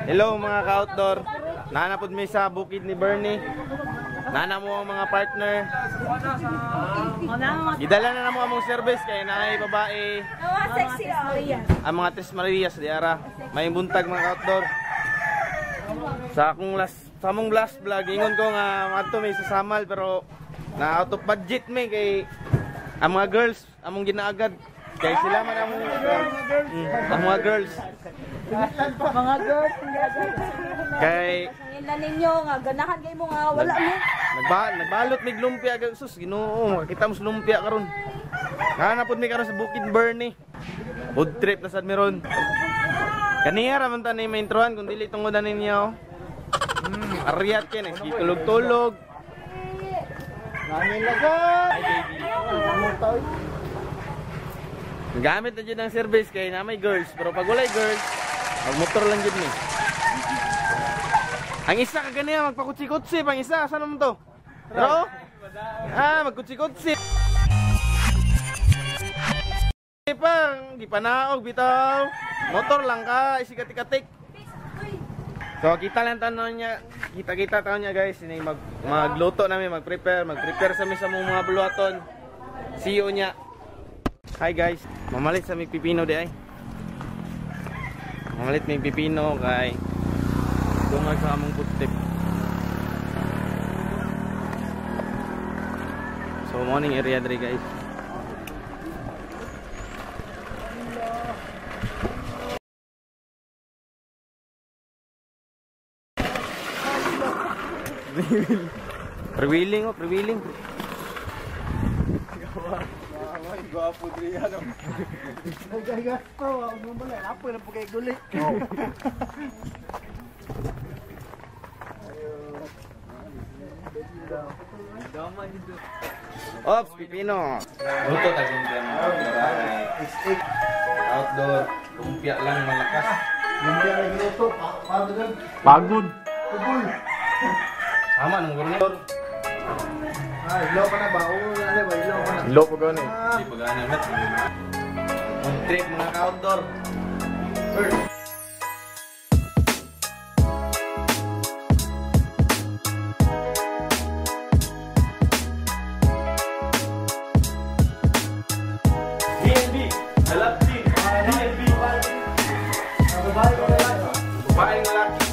Hello, mga ka-outdoor. Naa na pud mi sa bukid ni Bernie. Naa na mo ang mga partner. Gidala na namo among service kay naay babae. Sexy. Ang mga Tres Marias di ara. May buntag, mga ka-outdoor. Sa akong last sa among last vlog, ingon ko nga adto mi sa Samal, pero na out of budget mi kay ang mga girls among ginaagad kay sila man among ang mga girls. Mga girls, Kay Ila ninyo nga ganahan kay mo nga wala mo. Nagbalot mig lumpia, sus, Ginoo, makita mo sa lumpia karon. Naa na pud mi karon sa Bukid Bernie. Food trip na sad mi ron. Kaniya ra man ta ni maintrohan kung dili tungod na ninyo. Aryat kay nagtulog-tulog. Namin lagat. Hi, baby. Gamit na jud ang service kay na may girls, pero pag walay girls, magmotor lang jud mi. Ang isa ka ganiya magpakutsi-kutsi, pang isa asa naman to? Pero magkutsi-kutsi. Pang gipanaog bitaw. Motor lang ka, isikatik-katik. So kita lang tanon niya, kita-kita taon niya, guys, ini magluto nami, mag-prepare sa mi sa mga buluhaton. See you niya. Hi guys, mamalit sa mig pipino di ay. Mamalit mig pipino kay dungag sa among food trip. So morning area diri, guys. Prewheeling oh, prewheeling. Gwapo diri ano. Nagagasto, ako mo bala, apo na po kay guli. Ops, pipino. Luto ta lumpia, mga outdoor. Lumpia lang malakas. Lumpia lang luto, pagod. Pagod. Pugol. Tama nung gurni. Ah, ilo pa na ba? Oo, ano ba? Ilo pa na. Ilo pa gani. Di pa gani met. Food trip, mga ka-outdoor. B&B, I love tea. B&B. Babae o lalaki? Babaeng lalaki.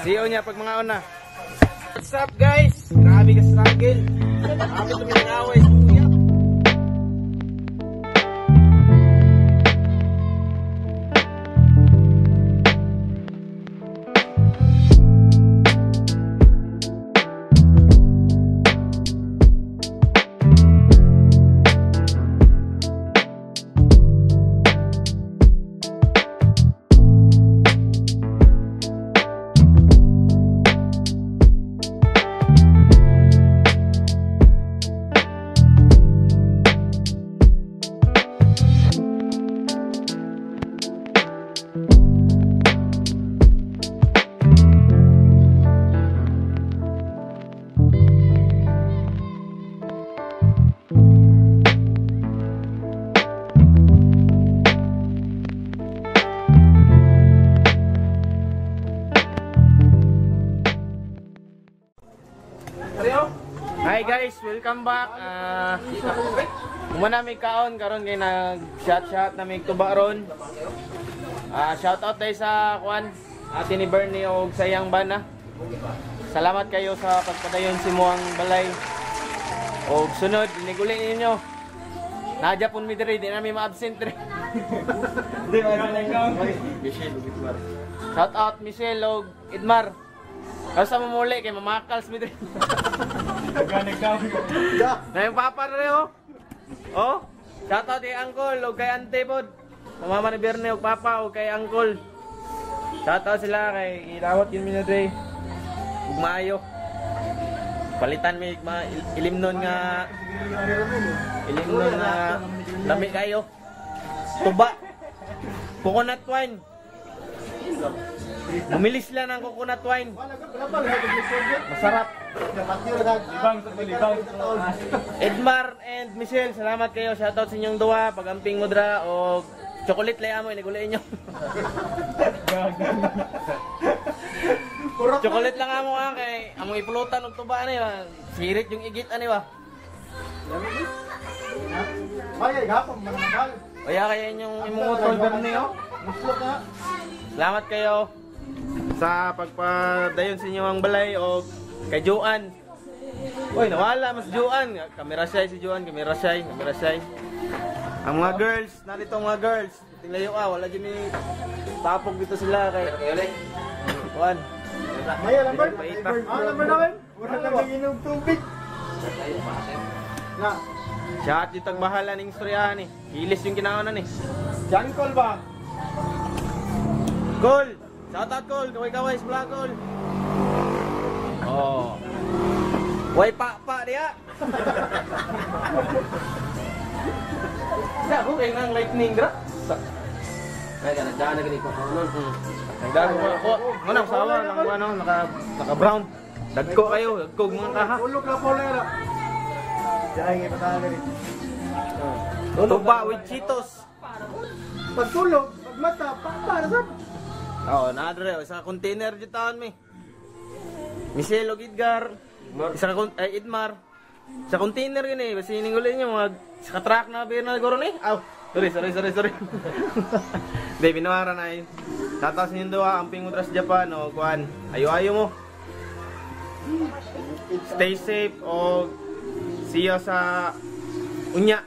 See you niya pag mga una. What's up, guys? Grabe ka struggle. Grabe tuminaway. guys, welcome back. Muna may kaon karon kay nag shout shout na may tuba ron. Shout out tayo sa kuan ate ni Bernie og sayang bana. Salamat kayo sa pagpadayon si Muang Balay. Og sunod iniguli ninyo. Nadya pun mi diri, di na mi ma-absent diri. Di Michelle og Edmar. Shout out Michelle og Edmar. Kasa mo muli kay mamakals mi diri. Na yung papa na rin, oh. Oh, shout out kay Uncle o kay Ante pod. Sa mama ni Berne o papa o kay Uncle. Shout out sila kay ilawat yun mi na dre. Ug maayo. Palitan mi ilimnon nga lami kayo. Tuba. Coconut wine. Bumili sila ng coconut wine. Masarap. Edmar and Michelle, salamat kayo. Shoutout sa inyong duwa. Pagamping mo dra o chocolate lay amo inigulay inyo. Chocolate lang amo ang kay among ipulutan og tuba ani ba. Sirit yung igit ani ba. Ay, gapon manamahal. Kaya kaya inyong imong utol Bernie oh. Muslok na. Salamat kayo sa pagpadayon sa inyong balay o kay Joan. Uy, nawala mas Joan. Kamera shy si Joan, kamera shy, kamera shy. Ang mga girls, narito ang mga girls. Tinglayo ah, wala dyan ni tapog dito sila kay Juan. Maya lambar. Ah, lambar namin. Wala lang inom tubig. Na. Siya at yung tagbahala ning istoryahan eh. Hilis yung kinaonan eh. Jangkol ba? Cole! Shout out Cole! Kaway-kaway sa vlog Cole! Oh. Way pa pa diya! Sa ako kayo ng lightning gra. Ay, ganadaan na ganito. Nagdago ko ako. Ano sawa nang ano naka brown. Dagko kayo, dagko mga kaha. Tulog na po na. Diyan nga patala rin. Tuba with Cheetos. Pagtulog, pagmata, pa para sa. Oo, naadre sa container dito taon mi. Michelle og Edgar, isa ka ay Edmar. Sa container yun eh, basta hiningulin niyo mga sa truck na beer na goro ni. Aw, sorry sorry sorry sorry. Hindi, binuhara na eh. Tataas niyo duha ang pingutras Japan o kuan. Ayo-ayo mo. Stay safe o see you sa unya.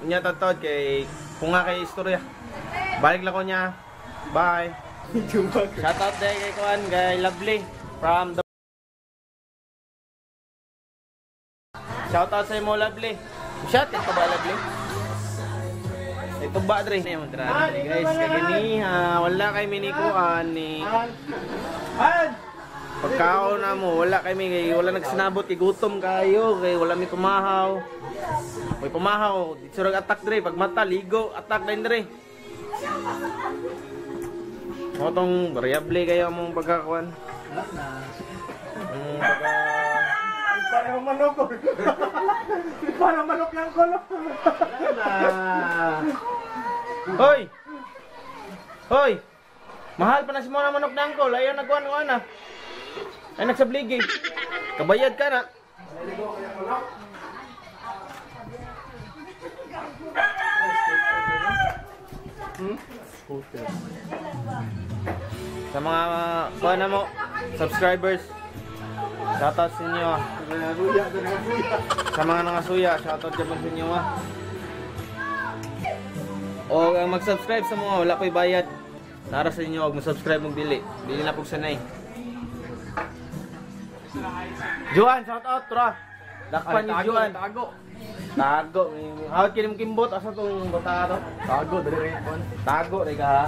Unya tatod kay kung nga kay istorya. Balik lang ko niya. Bye. Shout out day kay kuan kay Lovely from the Shout out sa imo Lovely. Shout out ba Lovely? Ito ba dre? Guys, kagani ha, wala kay minikuan ni. Pagkaon na mo, wala kay mi kay wala nagsinabot kay gutom kayo, kay wala mi pumahaw. May pumahaw, dito rag attack dre, pag mata ligo, attack din dre. Mo tong variable kayo among pagkakuan. Pagka Parang manok. Parang manok lang ko. Hoy! Hoy! Mahal pa na si Mona manok na angkol. Ayaw nagkuhan-kuhan na. Ay nagsabligi. Kabayad ka na. Scooter. Sa mga kuhan na mo, subscribers, shoutout sa inyo ah. Sa mga nangasuya, shoutout dyan sa inyo ah. O ang mag-subscribe sa mga wala ko'y bayad. Nara sa inyo, og mo-subscribe mong dili. Dili na pug sanay. Juan, shout out tra. Dakpan ni Juan. Tago. Tago. Hawat kini mong kimbot asa tong bata to? Tago dali rin kon. Tago ri ka ha.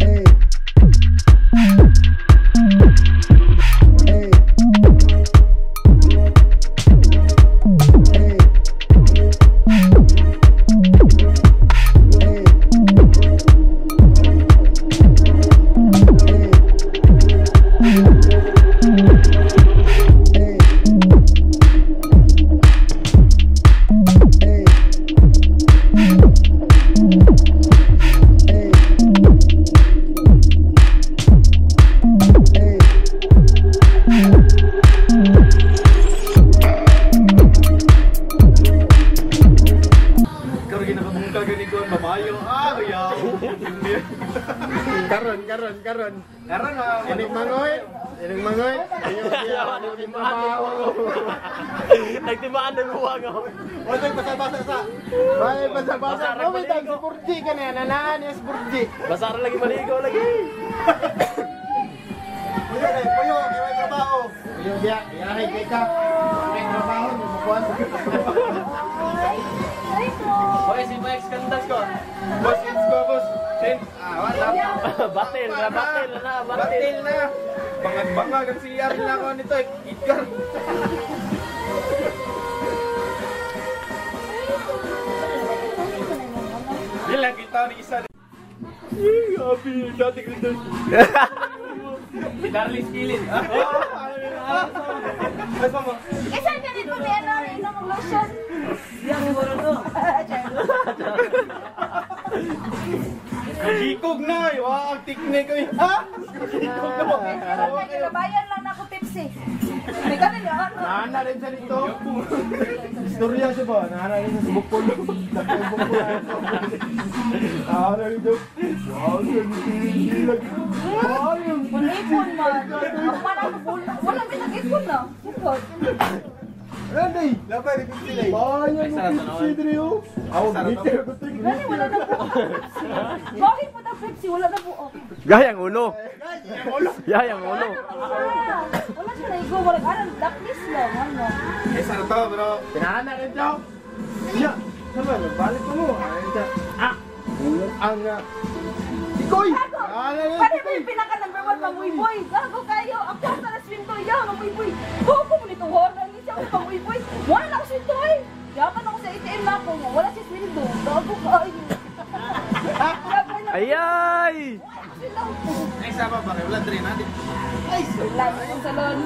Hey. Karon. Karon ah. Inig mangoy. Inig mangoy. Nagtimaan na buwag ako. Wala basa-basa sa. Bay basa-basa. Kami tag si Burji ka na nanaan is Burji. Basa ra lagi maligo lagi. Puyo kay puyo kay may trabaho. Puyo biya, biyahe kay ka. May trabaho ni buwan. Ay, ay ko. Boy, si Max kantas ko. Boss, let's go, boss. Ten. Ah, wala. Batil na, batil na, batil. Batil na. Bangag-bangag ang CR na ako nito. Edgar. Di lang kita ni isa. Happy, dati ko doon. Si Darling Skilin. Basta mo. Isa ka dito may ano, inom og lotion. Hikog na. Wa ang tiknik oy. Ha? Hikog na mo. Meron na kinabayan lang na ako Pepsi. May ganun yun. Ano? Nana rin sa dito. Istorya siya ba? Nana rin sa bukol. Nana rin dito. Wow, Ipon man. Ako man ako wala may nag-ipon na. Sukod. Randy! Labay, rin sila eh. Bayan mo si Drio. Ako, bitter ko ito. Gani wala na po. Bakit po na Pepsi? Wala na po. Gayang ulo. Gayang ulo. Wala siya naigo. Wala aral. Daklis lang. Ano? Eh, sana to, bro. Tinana rin siya. Ya! Sama, balik ko mo. Ayun siya. Ah! Ang nga. Ikoy! Gago! Nana rin, Pare mo yung pinaka number 1 pamuyboy. Gago kayo. Ako sa na swinto. Ya, mamuyboy. Buko mo nito. Horror ni siya. Pamuyboy. Wala na ako swinto eh. Yaman ako sa ATM na ako. Wala siya swinto. Gago kayo. Ayay! Wala ako swinto. Ay, sama ba kayo? Wala rin natin. Wala akong salon.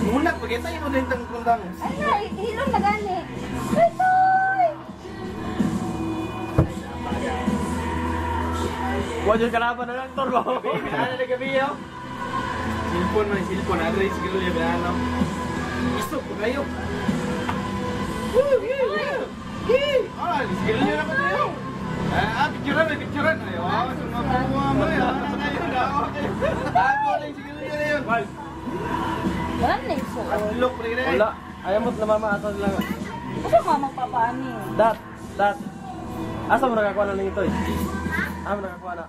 Muna, pagkita mo din itong kundang. Ay na, hilom na gani. Toy! Wa jud kalaban na lang tol ba. Ano na gabi yo? Silpon man, silpon. Adre, siguro yung binano. Isto, po kayo. Ah, siguro nyo na kayo. Ah, picturean, may picturean. Ay, oh, sumabuha mo eh. Ah, kayo na, okay. Ako na yung siguro nyo na yun. Wala na yung suot. Look, pre, pre. Wala. Ayaw mo na mama ato lang. Asa mamang papaani? Dat, dat. Asa mo nakakuha na nito eh? Asa mo nakakuha na?